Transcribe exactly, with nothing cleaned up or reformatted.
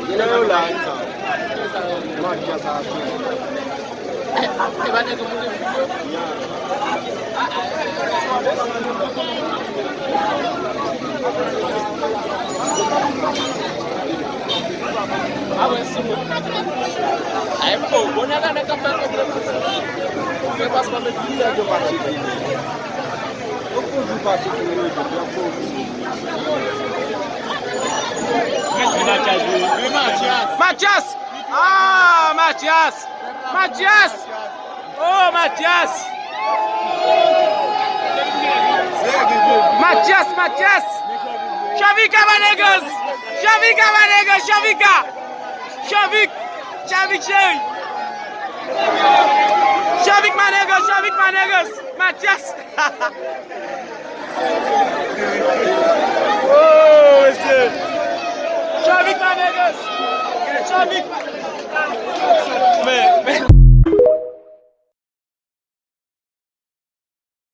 Genlè yo la, sa. Match sa a fini. Mathias! Ah, Mathias! Mathias! Oh, Mathias! Mathias, Mathias! Chavika Manegas! Chavika Manegas! Chavika! Chavik! Chavik cheri! Chavik Manegas! Chavik Manegas! Mathias! Oh, mesye! Chavik Manegas! Chavik!